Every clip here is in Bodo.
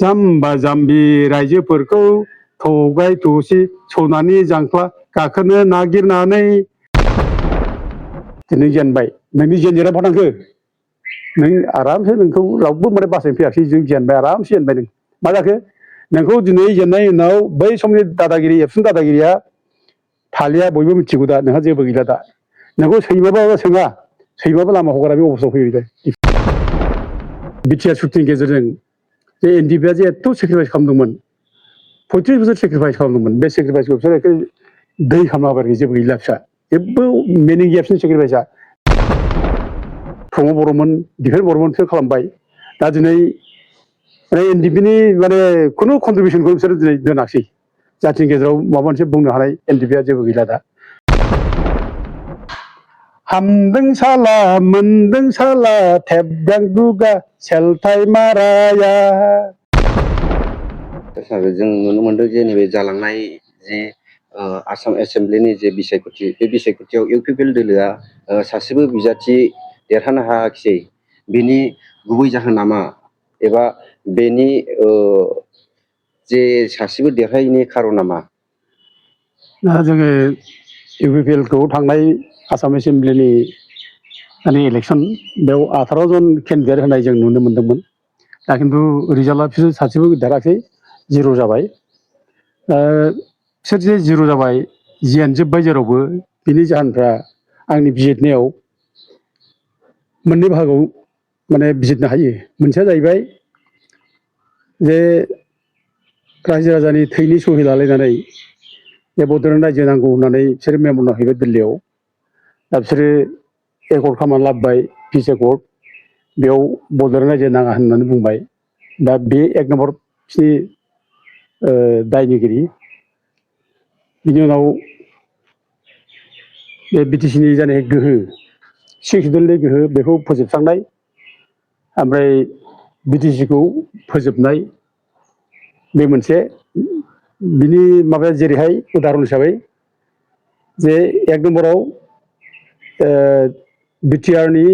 जाम्बा जाम्बि रायजोफोरखौ थगाय थसि सनानि जांख्ला गाखोनो नागिरनानै दिनै जेनबाय नोंनि जेनजेरा फाथांखो नों आरामसे नोंखौ रावबो माने बासायनो फैयासै जों जेनबाय आरामसे जेनबाय नों मा जाखो नोंखौ दिनै जेननायनि उनाव बै समनि दादागिरि एबसुनि दादागिरिया थालिया बयबो मिथिगौ दा नोंहा जेबो गैला दा नोंखौ सैमाबाबो सोङा सैमाबो लामा हगारा बे अबस्थायाव फैबाय दा बिटिआर सुक्तिनि गेजेरजों जे एनडिएफआ जे एथ' सेक्रिफाइस खालामदोंमोन 35 बोसोर सेक्रिफाइस खालामदोंमोन बे सेक्रिफाइसखौ बिसोर एखे दै खालामना होबाय जेबो गैला फिसा जेबो मिनिं गैया बिसोरनि सेक्रिफाइसआ प्रमद बर'मोन दिफेन बर'मोनसो खालामबाय दा दिनै माने एनडिएफनि माने खुनु कन्ट्रिबिउसनखौ बिसोर दिनै दोनाखसै जातिनि गेजेराव माबा मोनसे बुंनो हानाय एनडिएफआ जेबो गैला दा हामदों साला मोनदों साला थेबगां दुगा सेलथाय माराया जों नुनो मोनदों जे नैबे जालांनाय जे आसाम एसेम्ब्लिनि जे बिसायख'थि बे बिसायख'थियाव इउपिपिएल दोलोआ सासेबो बिजाथि देरहानो हायाखिसै बेनि गुबै जाहोना मा एबा बेनि जे सासेबो देरहायैनि खारना मा दा जोङो इउपिपिएलखौ थांनाय आसाम एसेम्ब्लिनि माने इलेक्सन बेयाव 18 जन केन्डिडेट होनाय जों नुनो मोन्दोंमोन दा खिन्थु रिजाल्टआ बिसोर सासेबो देराखै जिर' जाबाय बिसोर जे जिर' जाबाय जेनजोब्बाय जेरावबो बिनि जाहोनफ्रा आंनि बिजिरनायाव मोननै बाहागोआव माने बिजिरनो हायो मोनसेया जाहैबाय जे रायजो राजानि थैनि सहि लालायनानै बे बड'लेण्ड रायजो नांगौ होननानै बिसोरो मेम'ना हैबाय दिल्लीयाव दा बिसोरो एकर्ड खालामनानै लाबोबाय पिस एकर्ड बेयाव बड'लेण्ड रायजो नाङा होननानै बुंबाय दा बे एक नम्बर बिसिनि दायनिगिरि बिनि उनाव बे बिटिसिनि जानाय गोहो सिक्सदलनि गोहो बेखौ फोजोबस्रांनाय ओमफ्राय बिटिसिखौ फोजोबनाय बे मोनसे बिनि माबाया जेरैहाय उदाहरन हिसाबै जे एक नम्बराव बिटिआरनि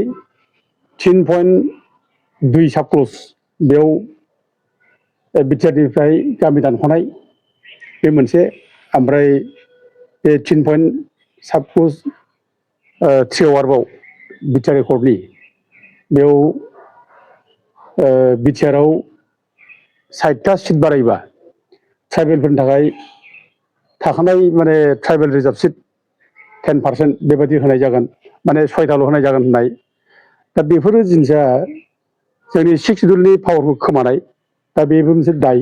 3.2 साबक्लस बेयाव बिटिआरनिफ्राय गामि दानख'नाय बे मोनसे ओमफ्राय बे 3. साबक्लस 3 आरोबाव बिटिआर एकर्डनि बेयाव बिटिआरआव 60टा सिट बारायबा ट्राइबेलफोरनि थाखाय थाखानाय माने ट्राइबेल रिजार्भ सिट 10% बेबायदि होनाय जागोन माने 6टाल' होनाय जागोन होननाय दा बेफोरो जिनिसा जोंनि सिक्सदलनि पावारखौ खोमानाय दा बेबो मोनसे दाय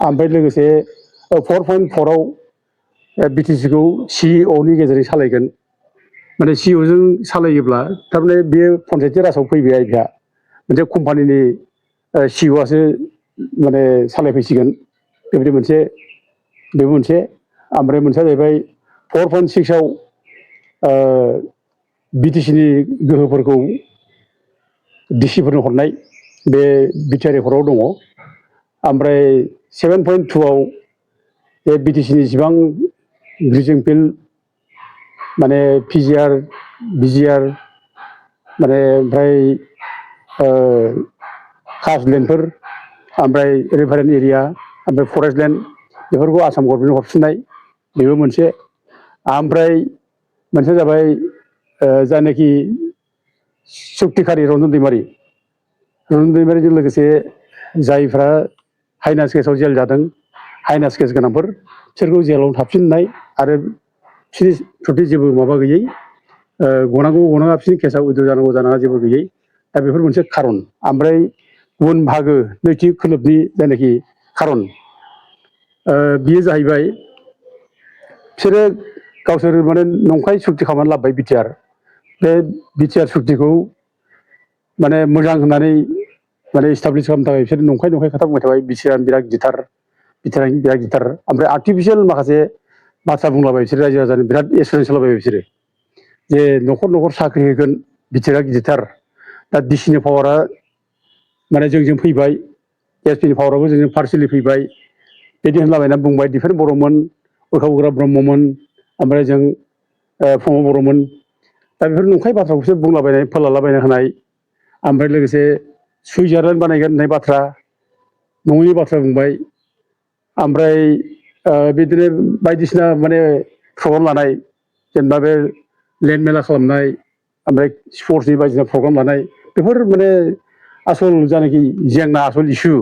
ओमफ्राय लोगोसे 4.4आव बिटिसिखौ सिइअनि गेजेरजों सालायगोन माने सिइअजों सालायोब्ला थारमाने बेयो पन्सायती राजाव फैबाय बेहा मोनसे कम्पानिनि सिइअआसो माने सालायफैसिगोन बेबायदि मोनसे बेबो मोनसे ओमफ्राय मोनसेया जाहैबाय 4.6आव बिटिसिनि गोहोफोरखौ डिसिफोरनो हरनाय बे बिटिआर एकर्डआव दङ ओमफ्राय 7.2आव बे बिटिसिनि जेसेबां ग्रिजिं फिल्ड माने पिजिआर बिजिआर माने ओमफ्राय कासटलेण्डफोर ओमफ्राय रिभारेन एरिया ओमफ्राय फरेस्ट लेण्ड बेफोरखौ आसाम गभर्नमेन्टनो हरफिननाय बेबो मोनसे ओमफ्राय मोनसेया जाबाय जायनाखि सुक्तिखारि रन्जन दैमारिजों लोगोसे जायफ्रा हाइनास केसाव जेल जादों हाइनास केस गोनांफोर बिसोरखौ जेलाव थाफिननाय आरो बिसोरनि प्रति जेबो माबा गैयै गनांगौ गनाङा बिसोरनि केसा उइद्र' जानांगौ जानाङा जेबो गैयै दा बेफोर मोनसे खारन ओमफ्राय गुबुन बाहागो नैथि खोलोबनि जायनाखि खारन बियो जाहैबाय बिसोरो गावसोर माने नंखाय सुक्ति खालामनानै लाबोबाय बिटिआर बे बिटिआर सुक्तिखौ माने मोजां होननानै माने इस्टाब्लिस खालामनो थाखाय बिसोर नंखाय खोथा बुंबाय थाबाय बिटिआर बिराद गिथार ओमफ्राय आर्टिफिसियेल माखासे बाथ्रा बुंलाबाय बिसोर रायजो राजानि बिराद एसुरेन्स होलाबाय बिसोरो जे न'खर न'खर साख्रि होगोन बिटिआरआ गिदिरथार दा डिसिनि पावारा माने जोंजों फैबाय एसपिनि पावाराबो जोंजों पार्सनेलि फैबाय बिदि होनलाबायना बुंबाय दिफेन बर'मोन उरखाव गोरा ब्रह्ममोन ओमफ्राय जों प्रमद बर'मोन दा बेफोर नंखाय बाथ्राखौसो बुंलाबायनाय फोलालाबायना होनाय ओमफ्राय लोगोसे सुइजारलेण्ड बानायगोन होननाय बाथ्रा नङैनि बाथ्रा बुंबाय ओमफ्राय बिदिनो बायदिसिना माने प्रग्राम लानाय जेनेबा बे लेन्ड मेला खालामनाय ओमफ्राय स्पर्ट्सनि बायदिसिना प्रग्राम लानाय बेफोर माने आसल जानाखि जेंना आसल इसु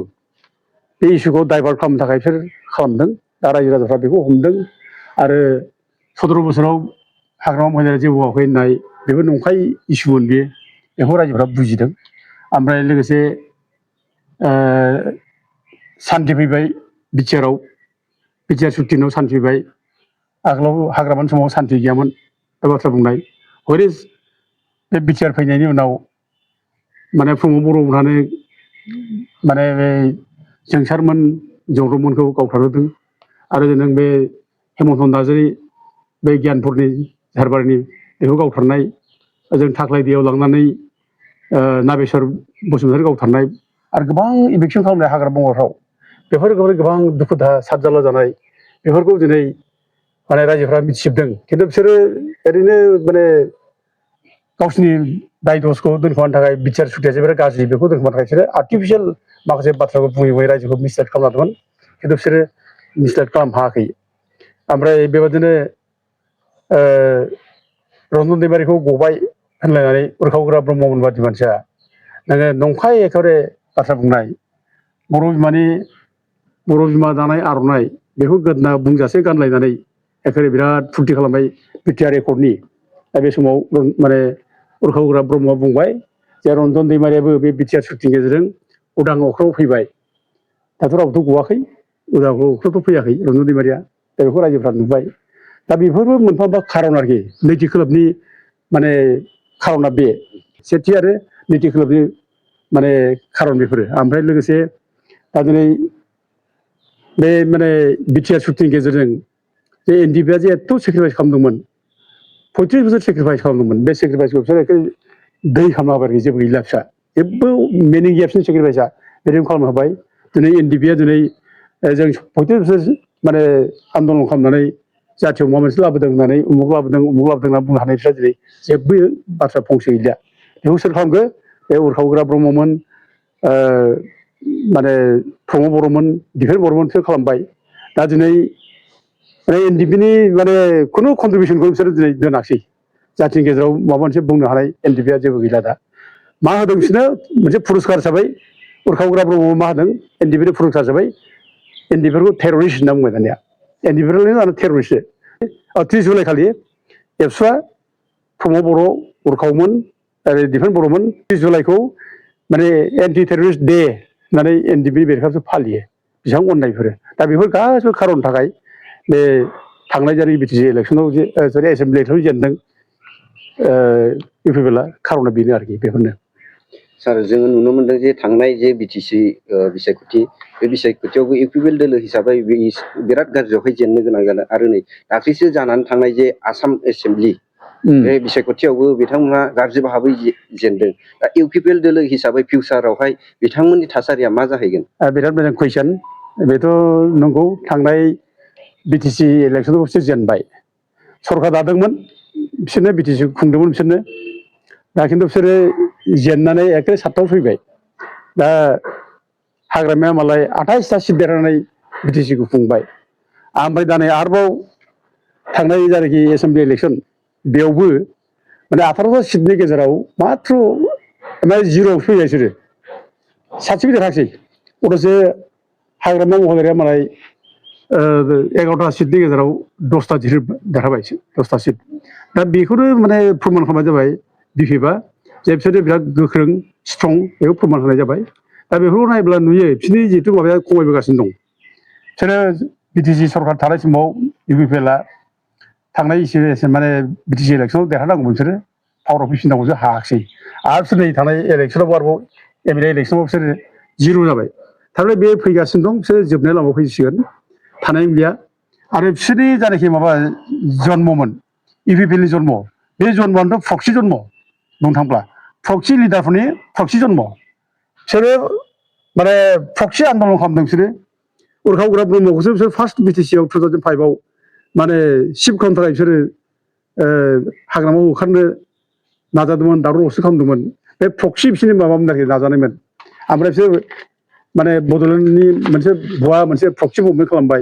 बे इसुखौ डाइभार्ट खालामनो थाखाय बिसोर खालामदों दा रायजो राजाफ्रा बेखौ हमदों आरो 17 बोसोराव हाग्रामा महिलाया जेबो मावाखै होननाय बेबो नंखाय इसुमोन बेखौ रायजोफ्रा बुजिदों ओमफ्राय लोगोसे सान्थि फैबाय बिटिआरआव बिटिआर सुक्तिनाव सान्थि फैबाय आगोलाव हाग्रामानि समाव सान्थि गैयामोन बे बाथ्रा बुंनाय हरै बे बिटिआर फैनायनि उनाव माने प्रमद बर'मोनहानो माने बे जोंसारमोन जौरबमोनखौ गावथारहोदों आरो नों बे हेमन्त नार्जारि बे गियानपुरनि झारबारिनि बेखौ गावथारनाय जों थाख्लायदियाव लांनानै नाबेसर बसुमतारी गावथारनाय आरो गोबां इभिकसन खालामनाय हाग्रा बंग्राफ्राव बेफोर गोबां दुखु दाहा साबजारला जानाय बेफोरखौ दिनै माने रायजोफ्रा मिथिजोबदों खिन्थु बिसोरो ओरैनो माने गावसिनि दाय दसखौ दोनखोमानो थाखाय बिटिआर सुक्तिया जोबोर गाज्रि बेखौ दोनखोमानो थाखाय बिसोरो आर्टिफिसियेल माखासे बाथ्राखौ बुङै बुङै रायजोखौ मिसलाइड खालामलांदोंमोन खिन्थु बिसोरो मिसलाइड खालामनो हायाखै ओमफ्राय बेबादिनो रन्जन दैमारिखौ गबाय होनलायनानै उरखावग्रा ब्रह्ममोन बादि मानसिया नोङो नंखाय एखेबारे बाथ्रा बुंनाय बर' बिमा दानाय आर'नाइ बेखौ गोदोना बुंजासे गानलायनानै एखेबारे बिराद फुरथि खालामबाय बिटिआर एकर्डनि दा बे समाव माने उरखावग्रा ब्रह्मआ बुंबाय जे रन्जन दैमारियाबो बे बिटिआर सुक्तिनि गेजेरजों उदां अख्राङाव फैबाय दाथ' रावबोथ' गवाखै उदां अख्राङावथ' फैयाखै रन्जन दैमारिया दा बेखौ रायजोफ्रा नुबाय दा बेफोरबो मोनफा मोनफा खारन आरोखि नैथि खोलोबनि माने खारना बे सेथि आरो नैथि खोलोबनि माने खारन बेफोरो ओमफ्राय लोगोसे दा दिनै बे माने बिटिआर सुक्तिनि गेजेरजों जे एनडिएफआ जे एथ' सेक्रिफाइस खालामदोंमोन 35 बोसोर सेक्रिफाइस खालामदोंमोन बे सेक्रिफाइसखौ बिसोर एखे दै खालामना होबाय आरोखि जेबो गैला फिसा जेबो मिनिं गैया बिसोरनि सेक्रिफाइसआ बेबायदि खालामना होबाय दिनै एनडिएफआ दिनै जों 35 बोसोर माने आन्दलन खालामनानै जाथियाव माबा मोनसे लाबोदों होननानै उमुक लाबोदों होनना बुंनो हानाय बिस्रा दिनै जेबो बाथ्रा फंसे गैलिया बेखौ सोर खालामखो बे उरखावग्रा ब्रह्ममोन माने प्रमद बर'मोन दिफेन बर'मोनसो खालामबाय दा दिनै माने एनडिएफनि माने खुनु कन्ट्रिबिउसनखौ बिसोरो दिनै दोनाखिसै जाथिनि गेजेराव माबा मोनसे बुंनो हानाय एनडिएफआ जेबो गैला दा मा होदों बिसोरनो मोनसे पुरस्कार हिसाबै उरखावग्रा ब्रह्मआ मा होदों एनडिएफनि पुरस्कार हिसाबै एनडिएफखौ टेररिस्ट होनना बुंबाय दानिया एनडिएफआनो टेररिस्ट 30 जुलाइ खालि एबसुआ प्रमद बर' उरखावमोन आरो दिफेन बर'मोन 30 जुलाइखौ माने एन्टि टेररिस्ट दे होननानै एनडिएफनि बेरेखायै फालियो बेसेबां अननायफोर दा बेफोर गासिबो खारननि थाखाय बे थांनाय जारि बिटिसि इलेक्सनाव जे सरि एसेम्बलि इलेक्सनाव जेनदों इउपिपिएलआ खारना बेनो आरोखि बेफोरनो सार जोङो नुनो मोनदों जे थांनाय जे बिटिसि बिसायख'थि बे बिसायख'थियावबो इउपिपिएल दोलो हिसाबै बिराद गाज्रियावहाय जेननो गोनां जादों आरो नै दाख्लैसो जानानै थांनाय जे आसाम एसेम्बलि बे बिसायख'थियावबो बिथांमोनहा गाज्रि भाबै जेनदों दा इउपिपिएल दोलो हिसाबै फिउचारावहाय बिथांमोननि थासारिया मा जाहैगोन बिराद मोजां कुइसन बेथ' नंगौ थांनाय बिटिसि इलेक्सनाव बिसोर जेनबाय सरकार दादोंमोन बिसोरनो बिटिसि खुंदोंमोन बिसोरनो दा खिन्थु बिसोरो जेननानै एखे सातथायाव फैबाय दा हाग्रामाया मालाय 28टा सिट देरहानानै बिटिसिखौ खुंबाय ओमफ्राय दा नै आरोबाव थांनाय जायनाखि एसेम्बलि इलेक्सन बेयावबो माने 18टा सिटनि गेजेराव माथ्र माने जिर'आवसो फैबाय बिसोरो सासेबो देरहासै अथ'सो हाग्रामा महिलारिया मालाय 11टा सिटनि गेजेराव 10टा देरहाबाय 10टा सिट दा बेखौनो माने फोरमान खालामनाय जाबाय बिपिएफआ जे बिसोरो बिराद गोख्रों स्ट्रं बेखौ फोरमान होनाय जाबाय दा बेफोरखौ नायब्ला नुयो बिसोरनि जिहेथु माबाया खमायबोगासिनो दं बिसोरो बिटिसि सरकार थानाय समाव इउपिपिएलआ थांनाय माने बिटिसि इलेक्सनाव देरहानांगौमोन बिसोरो पावाराव फैफिननांगौसो हायाखिसै आरो बिसोर नै थांनाय इलेक्सनाव आरोबाव एमएलए इलेक्सनाव बिसोरो जिर' जाबाय थारमाने बे फैगासिनो दं बिसोरो जोबनाय लामायाव फैसिगोन थानाय गैया आरो बिसोरनि जायनाखि माबा जन्ममोन इउपिपिएलनि जन्म बे जन्मआनोथ' प्रक्सि जन्म बुंनो थांब्ला प्रक्सि लिडारफोरनि प्रक्सि जन्म बिसोरो माने प्रक्सि आन्दलन खालामदों बिसोरो उरखावग्रा ब्रह्मखौसो बिसोर फार्स्ट बिटिसिआव 2005आव माने शिफ्ट खालामनो थाखाय बिसोरो हाग्रामायाव होखारनो नाजादोंमोन दावराव दावसि खालामदोंमोन बे प्रक्सि बिसोरनि माबामोन आरोखि नाजानायमोन ओमफ्राय बिसोर माने बड'लेण्डनि मोनसे भुवा मोनसे प्रक्सि मुभमेन्ट खालामबाय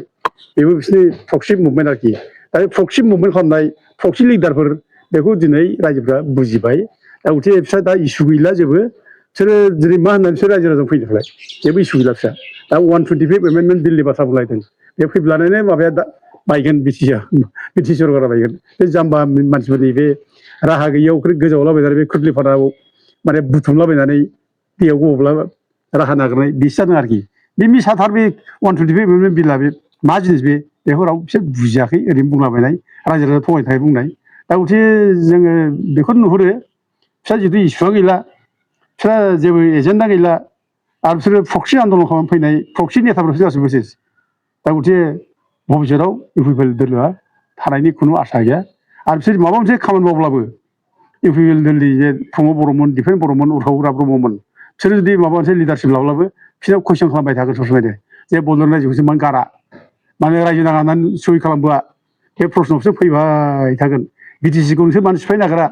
बेबो बिसोरनि प्रक्सि मुभमेन्ट आरोखि दा बे प्रक्सि मुभमेन्ट खालामनाय प्रक्सि लिडारफोर बेखौ दिनै रायजोफ्रा बुजिबाय दा गथे बिस्रा दा इसु गैला जेबो बिसोरो दिनै मा होननानै बिसोर रायजो राजाजों फैनो थाखाय जेबो इसु गैला बिस्रा दा 125 एमेन्डमेन्ट बिलनि बाथ्रा बुंलायदों बे फैब्लानो माबाया दा बायगोन बिटि सरकारा बायगोन बे जाम्बा मानसिफोरनि बे राहा गैयियाव गोजावलाबायनानै बे खुर्लिफाराव माने बुथुमलाबायनानै दैयाव गबोब्ला राहा नागिरनाय बिसो जादों आरोखि बे मिसाथार बे 125 एमेन्डमेन्ट बिला बे मा जिनिस बेखौ रावबो बिसोर बुजियाखै ओरैनो बुंलाबायनाय रायजो राजा थगायनो थाखाय बुंनाय दा गथे जोङो बेखौ नुहुरो बिस्रा जिथु इसुआ गैला बिस्रा जेबो एजेन्डा गैला आरो बिसोरो प्रक्सि आन्दलन खालामनो फैनाय प्रक्सि नेताफोरसो गासैबो सेस दा गथे भबिष्यतआव इउपिपिएल दोलोआ थानायनि खुनु आसा गैया आरो बिसोर माबा मोनसे खामानि मावब्लाबो इउपिपिएल दोलनि जे प्रमद बर'मोन दिपेन बर'मोन उर्खावग्रा ब्रह्ममोन बिसोर जुदि माबा मोनसे लिडारशिप लाब्लाबो बिसोरनाव कुइसन खालामबाय थागोन सबसमायनो जे बड'लेण्ड रायजोखौसो मानो गारा मानो रायजो नाङा होननानै सहि खालामबोआ बे प्रश्नआवसो फैबाय थागोन बिटिसिखौ नोंसोर मानो सिफायनो नागिरा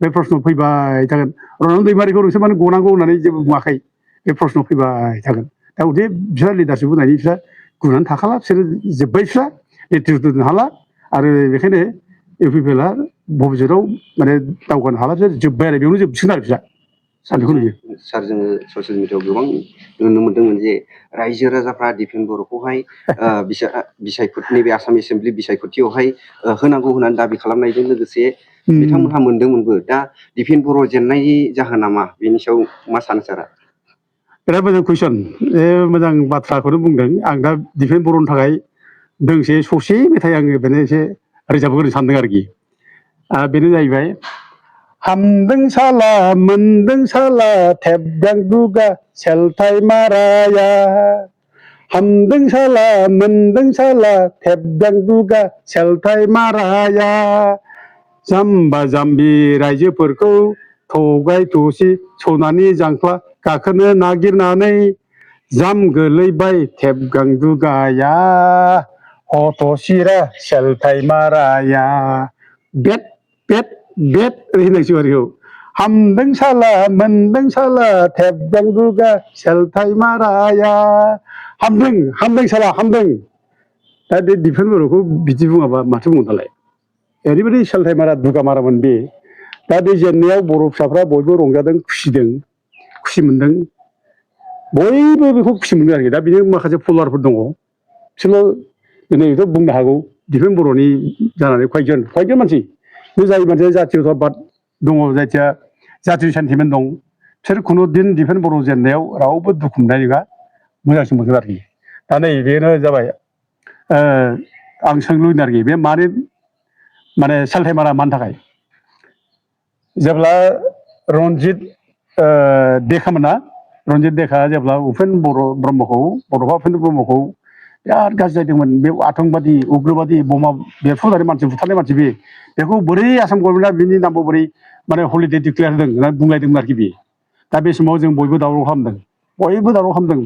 बे प्रश्नआव फैबाय थागोन रनन दैमारिखौ नोंसोर मानो गनांगौ होननानै जेबो बुङाखै बे प्रश्नआव फैबाय थागोन दा गथे बिसोर लिडारशिप होनायनि बिसोर गुनानै थाखाला बिसोरो जोब्बाय बिस्रा नेतृत्व होनो हाला आरो बेखायनो इउपिपिएलआ भबिष्यतआव माने दावगानो हाला बिसोर जोब्बाय आरो बेयावनो जोबसिगोन आरो बिस्रा बेखौ नुयो सार जोङो ससियेल मिडियाआव गोबां नुनो मोन्दोंमोन जे रायजो राजाफ्रा दिपेन बर'खौहाय बिसायख'थिनि बे आसाम एसेम्ब्लि बिसायख'थियावहाय होनांगौ होननानै दाबि खालामनायजों लोगोसे बिथांमोनहा मोन्दोंमोनबो दा दिपेन बर' जेननायनि जाहोना मा बेनि सायाव मा सानो सारा बिराद मोजां कुइसन मोजां बाथ्राखौनो बुंदों आं दा दिपेन बर'नि थाखाय दोंसे ससे मेथाइ आङो बेनो एसे रोजाबहोनो सानदों आरोखि बेनो जाहैबाय हामदों साला मोनदों साला थेबगां दुगा सेलथाय माराया हामदों साला मोनदों साला थेबगां दुगा सेलथाय माराया जाम्बा जाम्बि रायजोफोरखौ थगाय थसि सनानि जांख्ला गाखोनो नागिरनानै जाम गोलैबाय थेबगां दुगाया हथ'सिरा सेलथाय माराया बेट बेट बेट ओरै होननांसिगौ आरोखौ हामदों साला मोनदों साला थेबगां दुगा सेलथाय माराया हामदों हामदों साला हामदों दा बे दिपेन बर'खौ बिदि बुङाबा माथो बुंनो दालाय ओरैबायदि सेलथाय मारा दुगा मारामोन बे दा बे जेननायाव बर' फिसाफ्रा बयबो रंजादों खुसि मोन्दों बयबो बेखौ खुसि मोनदों आरोखि दा बेनि माखासे फल'वारफोर दङ बिसोरल' दिनैथ' बुंनो हागौ दिपेन बर'नि जानानै खयजन मानसि बे जाय मानसिया जातीयताबाद दङ जायखिया जातीय सेन्टिमेन्ट दं बिसोर खुनु दिन दिपेन बर' जेननायाव रावबो दुखु मोननाय नङा मोजांसो मोनगोन आरोखि दा नै बेनो जाबाय आं सोंनो लुबैदों आरोखि बे माने सेलथाय मारा मानि थाखाय जेब्ला रनजित देखा जेब्ला उपेन ब्रह्मखौ बड'फा उपेन्द्र ब्रह्मखौ बिराद गाज्रि जादोंमोन बे आतंकबादि उग्रबादि बमा बेरफुनानै मानसि बुथारनाय मानसि बेखौ बोरै आसाम गभर्नमेन्टआ बिनि नामखौ बोरै माने हलिडे डिक्लेयार होदों होननानै बुंलायदोंमोन आरोखि बे दा बे समाव जों बयबो दावराव खालामदों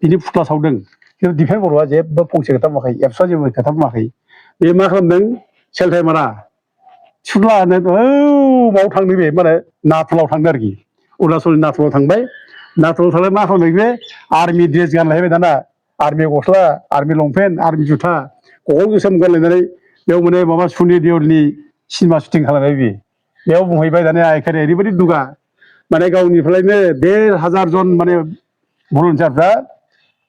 बिनि फुथ्ला सावदों खिन्थु दिपेन बर'आ जेबो फंसे खोथा बुङाखै एबसुआ जेबो खोथा बुङाखै बे मा खालामदों सेलथाय मारा सुलानो माव थांदों बे माने नाथुराव थांदों आरोखि अरुणाचलनि नाथुराव थांबाय नाथुराव थांनानै मा खालामदों बे आर्मि ड्रेस गानलायबाय दाना आर्मि गस्ला आर्मि लंपेन्ट आर्मि जुथा गगल गोसोम गानलायनानै बेयाव माने माबा सुनि देवलनि सिनेमा शुटिं खालामबाय बेयाव बुंहैबाय दानिया एखायनो ओरैबायदि दुगा माने गावनिफ्रायनो 1,500 जन माने भलन्टियारफ्रा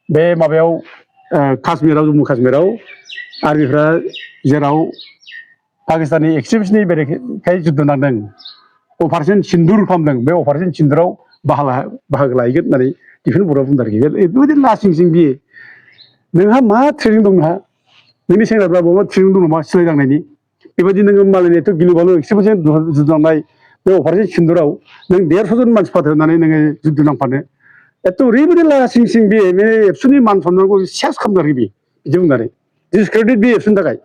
बे माबायाव काश्मीराव जम्मु काश्मीराव आर्मिफ्रा जेराव पाकिस्ताननि एक्सट्रिमिस्टनि बेरेखायै जुद्ध नांदों अपारेशन सिन्दुर खालामदों बे अपारेशन सिन्दुराव बाहागो लाहैगोन होननानै दिपेन बर'आ बुंदों आरोखि ओरैबायदि लासिं सिं बियो नोंहा मा ट्रेनिं दं नोंनि सेंग्राफ्रा बबेबा ट्रेनिं दं नामा सिलाय दांनायनि बेबायदि नोङो मालायनियाथ' गिलु बालु एक्सट्रिमिस्टजों जुद्ध नांनाय बे अपारेशन सिन्दुराव नों 150 जन मानसि फाथायनानै नोङो जुद्ध नांफानो ओरैबायदि लासिं सिं बे एबसुनि मान सनमानखौ सेस खालामदों आरोखि बिदि बुंनानै डिसक्रेडिट बे एबसुनि थाखाय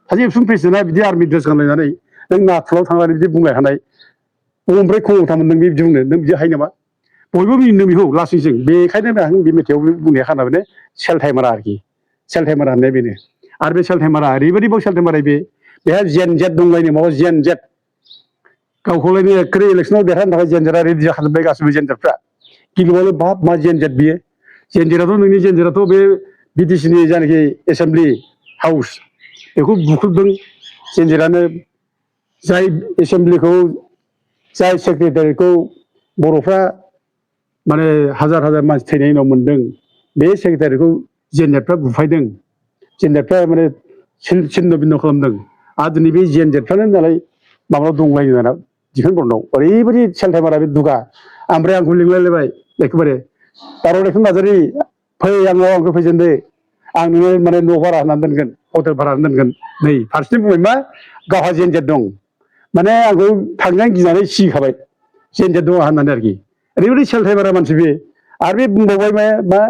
सासे एबसुनि प्रेसिडेन्टआ बिदि आर्मि ड्रेस गानलायनानै नों नाथुराव थांनानै बिदि बुंलाय हानाय बबेनिफ्राय खमथा मोनदों बे बिदि बुंनो नों बिदि हायो नामा बयबो मिनिदों बेखौ लासिंसिं बेखायनो आं बे मेथाइआव बुंनाया खाना बेनो सेलथाय मारा आरोखि सेलथाय मारा होननाया बेनो आरो बे सेलथाय मारा ओरैबायदि बाव सेलथाय माराय बेहा जेन जेट दंलायनो माबा जेन जेट गावखौलायनो एखेबारे इलेक्सनाव देरहानो थाखाय जेन जेटआ रेडि जाखाजोब्बाय गासिबो जेन जेटफ्रा गिलुबालु बाब मा जेन जेट बियो जेनजिराथ' नोंनि जेनजिराथ' बे बिटिसिनि जायनाखि एसेम्बलि हाउस बेखौ बुख्रुबदों जेनजिरानो जाय एसेम्बलिखौ जाय सेक्रेटारिखौ बर'फ्रा माने हाजार हाजार मानसि थैनायनि उनाव मोनदों बे सेक्रेटारिखौ जेनजिरफ्रा बुफायदों जेनजिरफ्रा माने सिन्न बिन्न खालामदों आरो दिनै बे जेनजिरफ्रानो नालाय माबायाव दंलायो दाना दिफेन बर्डनाव ओरैबायदि सेलथाइमारा बे दुगा ओमफ्राय आंखौ लिंलायलायबाय एखेबारे दाराव दैखां नार्जारि फै आंखौ फैजेनदो आं नोङो माने न' भारा होनानै दोनगोन हटेल भारा होनानै दोनगोन नै फारसेथिं बुंबाय मा गावहा जेनजिर दं माने आंखौ थांनानै गिनानै सिगिखाबाय जेनजिर दङ होननानै आरोखि ओरैबायदि सेलथाइमारा मानसि बे आरो बे बुंबावबाय मा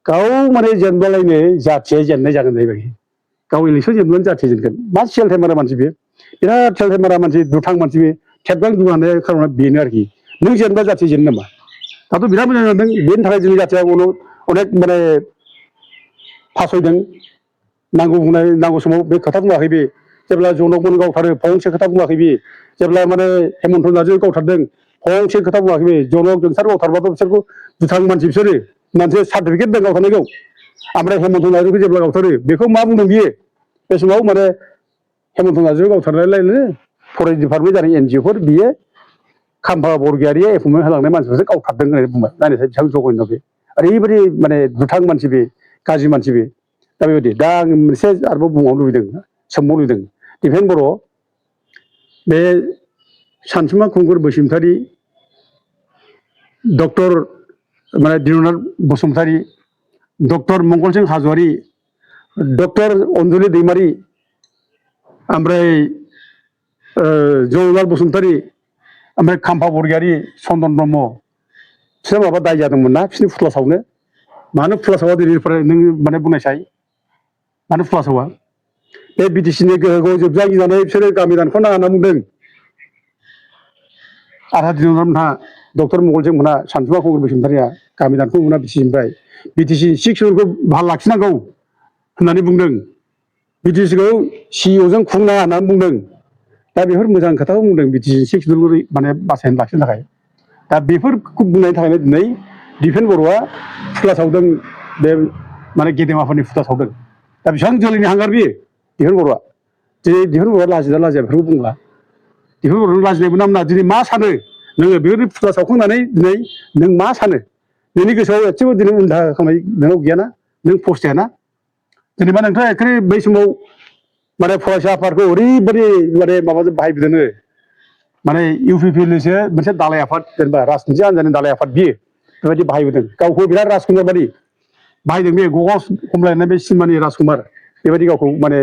गाव माने जेनबालायनो जाथिया जेननाय जागोन जाहैबाय गाव इलेकसन जेनब्लानो जाथिया जेनगोन मा सेलथाइमारा मानसि बे बिराद सेलथाइमारा मानसि दुथां मानसि बे थेबगां दुगानाय खार'ना बेनो आरोखि नों जेनबा जाथिया जेनो नामा दाथ' बिराद मोजां जादों बेनि थाखाय जोंनि जाथिया उनाव अनेक माने फासयदों नांगौ समाव बे खोथा बुङाखै बे जेब्ला जनकमोन गावथारो फंसे खोथा बुङाखै बे जेब्ला माने हेमन्त नार्जारि गावथारदों फंसे खोथा बुङाखै बे जनक जोंसार गावथारबाथ' बिसोरखौ दुथां मानसि बिसोरो मोनसे सार्टिफिकेट दं गावथारनायखौ ओमफ्राय हेमन्त नार्जारिखौ जेब्ला गावथारो बेखौ मा बुंदों बियो बे समाव माने हेमन्त नार्जारिखौ गावथारनायलायनो फरेस्ट डिपार्टमेन्ट जानाय एनजिअफोर बियो खाम्फा बरगयारिया एपइन्टमेन्ट होलांनाय मानसिफोरसो गावथारदों होननानै बुंबाय नायनायसाय बेसेबां जघन्य बे ओरैबायदि माने दुथां मानसि बे गाज्रि मानसि बे दा बेबायदि दा आं मोनसे आरोबाव बुंबावनो लुबैदों सोंबावनो लुबैदों दिफेन बर' बे सानसुमा खुंगुर बसुमतारि डक्टर माने दिननाथ बसुमतारि डक्टर मंगलसिं हाज'वारि डक्टर अनजुलि दैमारि ओमफ्राय जवाहरलाल बसुमतारि ओमफ्राय खाम्फा बरगयारि चन्दन ब्रह्म बिसोर माबा दाय जादोंमोन ना बिसोरनि फुथुला सावनो मानो फुथुला सावा दिनैनिफ्राय नों माने बुंनायसाय मानो फुथुला सावा बे बिटिसिनि गोहोखौ जोबजा गिनानै बिसोरो गामि दानखौ नाङा होनना बुंदों आरहा दिननाथ मोनहा डक्टर मंगलसिं मोनहा सानसुमा खुंगुर बसुमतारिया गामि दानखौ मोना बिटिसिनिफ्राय बिटिसि 6 इयरखौ भाल लाखिनांगौ होननानै बुंदों बिटिसिखौ सिइअजों खुंनाङा होननानै बुंदों दा बेफोर मोजां खोथाखौ बुंदों बिटिसि 6 इयरखौ माने बासायनानै लाखिनो थाखाय दा बेफोरखौ बुंनायनि थाखायनो दिनै दिफेन बर'आ फुथुला सावदों बे माने गेदेमाफोरनि फुथुला सावदों दा बेसेबां जोलैनि हांगार बियो दिफेन बर'आ दिनै दिफेन बर'आ लाजिना लाजिया बेफोरखौ बुंला दिफेन बर'नो लाजिनायबो नामना दिनै मा सानो नोङो बेफोरनि फुथुला सावखांनानै दिनै नों मा सानो नोंनि गोसोआव एसेबो दिनै उनदाहा खालामनाय नोंनाव गैयाना नों फस्थायाना जेनेबा नोंथाङा एखेबारे बै समाव माने फरायसा आफादखौ ओरैबायदि माने माबाजों बाहायबोदोंनो माने इउपिपिएलनिसो मोनसे दालाय आफाद जेनेबा राजनिथि हान्जानि दालाय आफाद बियो बेबायदि बाहायबोदों गावखौ बिराद राजकुमार बायदि बाहायदों बे गगस खमलायनाय बे सिनेमानि राजकुमार बेबायदि गावखौ माने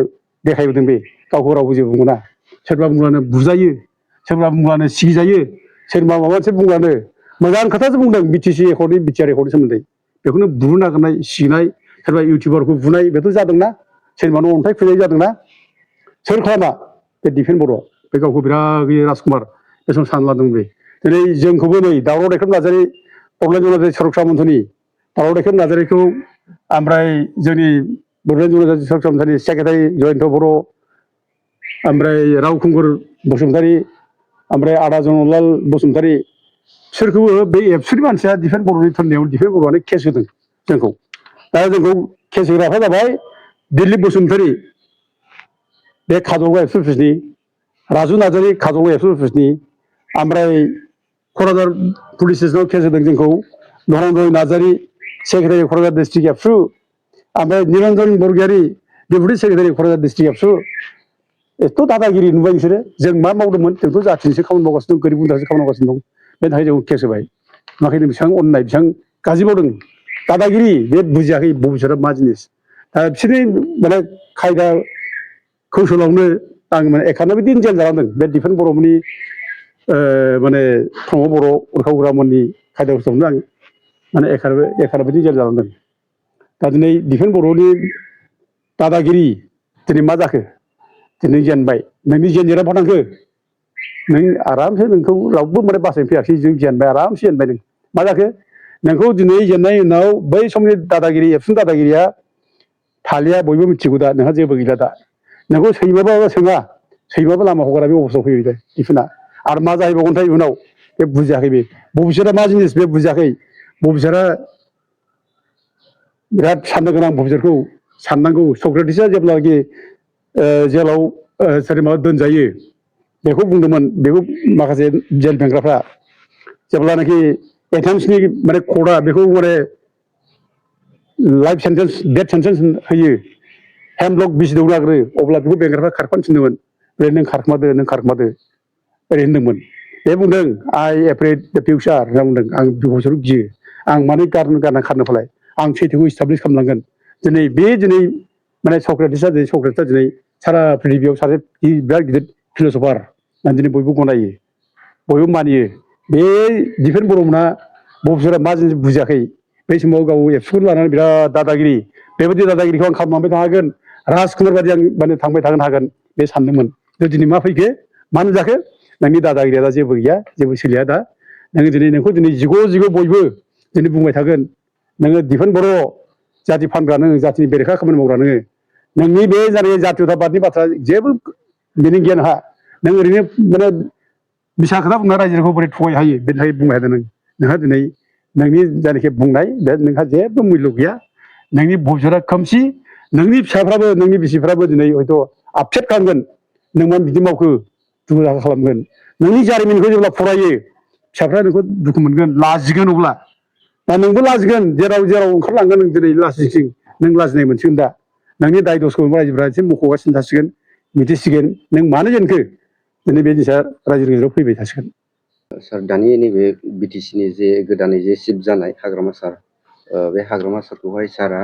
देखायबोदों बे गावखौ रावबो जेबो बुङा सोरबा बुंब्लानो बुजायो सोरबा बुंब्लानो सिगिजायो सोरबा माबा मोनसे बुंब्लानो मोजां खोथासो बुंदों बिटिसि एकर्डनि बिटिआर एकर्डनि सोमोन्दै बेखौनो बुनो नागिरनाय सिगिनाय सोरबा इउटिउबारखौ बुनाय बेथ' जादोंना सोरनिबा न' अन्थाइ खुबैनाय जादोंना सोर खालामा बे दिफेन बर' बे गावखौ बिराद राजकुमार बे समाव सानना लादों बे दिनै जोंखौबो नै दावराव दैखां नार्जारि बड'लेण्ड जनजाति सुरक्षा मन्थनि दावराव दैखां नार्जारिखौ ओमफ्राय जोंनि बड'लेण्ड जनजाति सुरक्षा मन्थनि सेक्रेटारि जयन्त बर' ओमफ्राय रावखुंगुर बसुमतारि ओमफ्राय आदा जनरलाल बसुमतारि बिसोरखौबो बे एबसुनि मानसिया दिफेन बर'नि थुननायाव दिफेन बर'आनो केस होदों जोंखौ दा जोंखौ केस होग्राफ्रा जाबाय दिलिप बसुमतारि बे काजलगाव एबसु अफिसनि राजु नार्जारि काजलगाव एबसु अफिसनि ओमफ्राय क'क्राझार पुलिस स्टेसनाव केस होदों जोंखौ धनन्जय नार्जारि सेक्रेटारि क'क्राझार डिस्ट्रिक्ट एबसु ओमफ्राय निरन्जन बरगयारि डेपुटि सेक्रेटारि क'क्राझार डिस्ट्रिक्ट एबसु एथ' दादागिरि नुबाय बिसोरो जों मा मावदोंमोन जोंथ' जाथिनिसो खामानि मावगासिनो दं गोरिब गुन्द्रासो खामानि मावगासिनो दं बेनि थाखाय जोंखौ केस होबाय नुवाखै बेसेबां अननाय बेसेबां गाज्रि मावदों दादागिरि बे बुजियाखै भबिसतआ मा जिनिस दा बिसोरनि माने खायदा कौशलावनो आं माने 91 दिन जेल जानांदों बे दिफेन बर'मोननि माने प्रमद बर' उरखावग्रामोननि खायदा कौशलावनो आं माने 91 दिन जेल जानांदों दा दिनै दिफेन बर'नि दादागिरि दिनै मा जाखो दिनै जेनबाय नोंनि जेननाया बहा थांखो नों आरामसे नोंखौ रावबो माने बासायनो फैयाखै जों जेनबाय आरामसे जेनबाय नों मा जाखो नोंखौ दिनै जेननायनि उनाव बै समनि दादागिरि एबसुनि दादागिरिया थालिया बयबो मिथिगौ दा नोंहा जेबो गैला दा नोंखौ सैमाबाबो सोङा सैमाबो लामा हगारा बे अफिसाव फैयो दे दिफेना आरो मा जाहैबावगोनथाय उनाव बे बुजियाखै बे भबिसतआ मा जिनिस बे बुजियाखै भबिसतआ बिराद साननो गोनां भबिसतखौ साननांगौ सक्रेटिसआ जेब्लानाखि जेलाव सोरनिबा दोनजायो बेखौ बुंदोंमोन बेखौ माखासे जेल बेंग्राफ्रा जेब्लानाखि एथेन्सनि माने कर्टआ बेखौ माने लाइफ सेन्टेन्स डेथ सेन्टेन्स होयो हेमलक बिसि दौनो नागिरो अब्ला बेखौ बेंग्राफ्रा खारफानो थिनदोंमोन बे नों खारखोमादो ओरै होनदोंमोन बे बुंदों आइ एफ्रेड द फिउचार होनना बुंदों आं भबिसतखौ गियो आं मानो गारना खारनो फालाय आं सैथोखौ इस्टाब्लिस खालामनांगोन दिनै माने सक्रेटिसआ दिनै सारा प्रिथिबियाव सासे बिराद गिदिर फिलसफार होननानै दिनै बयबो गनायो बयबो मानियो बे दिफेन बर'मोनहा भबिसतआ मा जिनिस बुजियाखै बै समाव गाव एबसुखौ लानानै बिराद दादागिरि बेबायदि दादागिरिखौ आं खालामलांबाय थानो हागोन राजकुमार बायदि आं माने थांबाय थानो हागोन बे सानदोंमोन दिनै मा फैखो मा नुजाखो नोंनि दादागिरिया दा जेबो गैया जेबो सोलिया दा नोंखौ दिनै जिग' बयबो दिनै बुंबाय थागोन नोङो दिफेन बर' जाति फानग्रा नोङो जातिनि बेरेखा खामानि मावग्रा नोंनि बे जानाय जातीयताबादनि बाथ्रा जेबो मिनिं गैया नों ओरैनो माने बिसा खोथा बुंना रायजोखौ बोरै थगायहायो बेनि थाखाय बुंबाय थादों नोंहा दिनै नोंनि जायनाखि बुंनाय बे नोंहा जेबो मुल्य गैया नोंनि भबिसतआ खोमसि नोंनि फिसाफ्राबो नोंनि बिसिफ्राबो दिनै हयथ' आपसेट खालामगोन नों मा बिदि मावखो दुखु दाहा खालामगोन नोंनि जारिमिनखौ जेब्ला फरायो फिसाफ्रा नोंखौ दुखु मोनगोन लाजिगोन अब्ला दा नोंबो लाजिगोन जेराव ओंखारलांगोन नों दिनै लाजिसिं नों लाजिनाय मोनसिगोन दा नोंनि दाय दसखौ रायजोफ्रा एसे मख'गासिनो थासिगोन मिथिसिगोन नों मानो जेनखो दिनै बे जिनिसा रायजोनि गेजेराव फैबाय थासिगोन। सार दानि नैबे बिटिसिनि जे गोदानै जे सिफ जानाय हाग्रामा सार बे हाग्रामा सारखौहाय सारा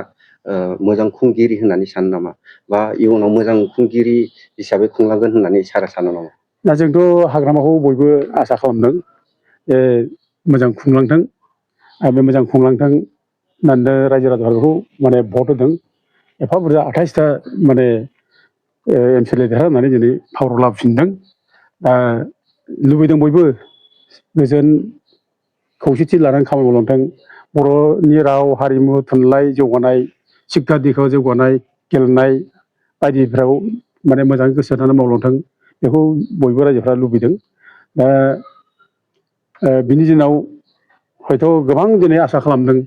मोजां खुंगिरि होननानै सानो नामा बा इयुनाव मोजां खुंगिरि हिसाबै खुंलांगोन होननानै सारा सानो नामा? दा जोंथ' हाग्रामाखौ बयबो आसा खालामदों जे मोजां खुंलांथों बे मोजां खुंलांथों होननानै रायजो राजाफोरखौ माने भट होदों एफा बुरजा 28टा माने एमसिएलए देरहानानै दिनै पावाराव लाबोफिनदों दा लुबैदों बयबो गोजोन खौसेथि लानानै खामानि मावलांथों बर'नि राव हारिमु थुनलाइ जौगानाय सिक्षा दिक्षायाव जौगानाय गेलेनाय बायदिफ्राव माने मोजाङै गोसो होनानै मावलांथों बेखौ बयबो रायजोफ्रा लुबैदों दा बिनि दिनाव हयथ' गोबां दिनै आसा खालामदों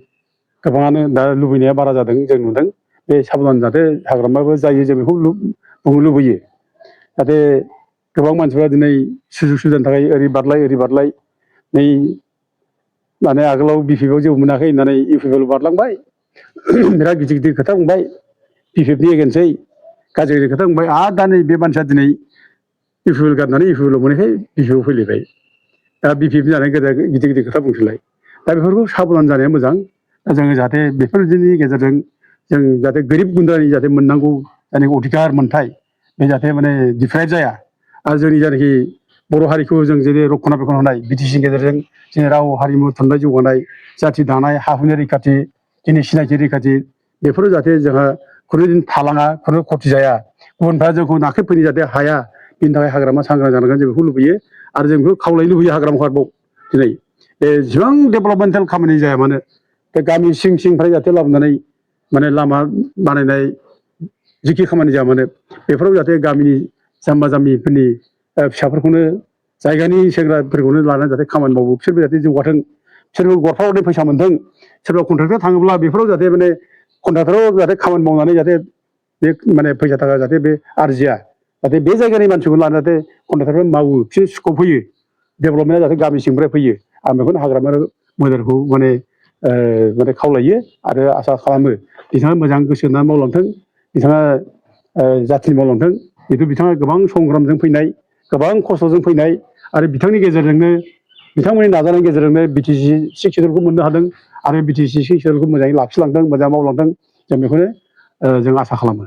गोबाङानो दा लुबैनाया बारा जादों जों नुदों बे साबधान जाहाथे हाग्रामाबो जायो जों बेखौ बुंनो लुबैयो जाहाथे गोबां मानसिफ्रा दिनै सुजुग सुबिदानि थाखाय ओरै बारलाय नै माने आगोलाव बिपिएफआव जेबो मोनाखै होननानै इउपिपिएल बारलांबाय बिराद गिदिर खोथा बुंबाय बिपिएफनि एगेन्स्टै गाज्रि खोथा बुंबाय आरो दा नै बे मानसिया दिनै इउपिपिएल गारनानै इउपिपिएलआव मोनैखाय बिपिएफआव फैलायबाय दा बिपिएफ जानानै गिदिर खोथा बुंसैलाय दा बेफोरखौ साबधान जानाया मोजां दा जोङो जाहाथे बेफोरनि गेजेरजों जों जाहाथे गोरिब गुन्द्रानि जाहाथे मोननांगौ जायनाखि अधिकार मोनथाय बे जाहाथे माने डिप्राइभ जाया आरो जोंनि जायनाखि बर' हारिखौ जों जेरै रक्षना बेक्षन होनाय बिटिसिनि गेजेरजों जोंनि राव हारिमु थुनलाइ जौगानाय जाथि दानाय हा हुनि रैखाथि जोंनि सिनायथि रैखाथि बेफोरो जाहाथे जोंहा खुनुदिन थालाङा खुनु खथि जाया गुबुनफ्रा जोंखौ नाख्रेबफैनो जाहाथे हाया बिनि थाखाय हाग्रामा सांग्रां जानांगोन जों बेखौ लुबैयो आरो जों बेखौ खावलायनो लुबैयो हाग्रामाखौ आरोबाव दिनै बे जेसेबां डेभेलपमेन्टेल खामानि जाया मानो बे गामि सिंनिफ्राय जाहाथे लाबोनानै माने लामा बानायनाय जिखि खामानि जाया मानो बेफोराव जाहाथे गामिनि जाम्बा जाम्बिफोरनि फिसाफोरखौनो जायगानि सेंग्राफोरखौनो लानानै जाहाथे खामानि मावो बिसोरबो जाहाथे जौगाथों बिसोरबो गरफा गरनै फैसा मोनथों सोरबा कन्ट्रेक्टर थाङोब्ला बेफोराव जाहाथे माने कन्ट्रेक्टराव जाहाथे खामानि मावनानै जाहाथे बे माने फैसा थाखा जाहाथे बे आरजिया जाहाथे बे जायगानि मानसिखौ लानानै जाहाथे कन्ट्रेक्टरफ्रा मावो बिसोर स्कप होयो डेभेलपमेन्टआ जाहाथे गामि सिंनिफ्राय फैयो आं बेखौनो हाग्रामा मोदारखौ माने खावलायो आरो आसा खालामो बिथाङा मोजां गोसो होनानै मावलांथों बिथाङा जाथिनि मावलांथों जिहेथु बिथाङा गोबां संग्रामजों फैनाय गोबां खस्थ'जों फैनाय आरो बिथांनि गेजेरजोंनो बिथांमोननि नाजानायनि गेजेरजोंनो बिटिसि सिक्स सिडुलखौ मोननो हादों आरो बिटिसि सिक्स सिडुलखौ मोजाङै लाखिलांदों मोजाङै मावलांदों जों बेखौनो जों आसा खालामो।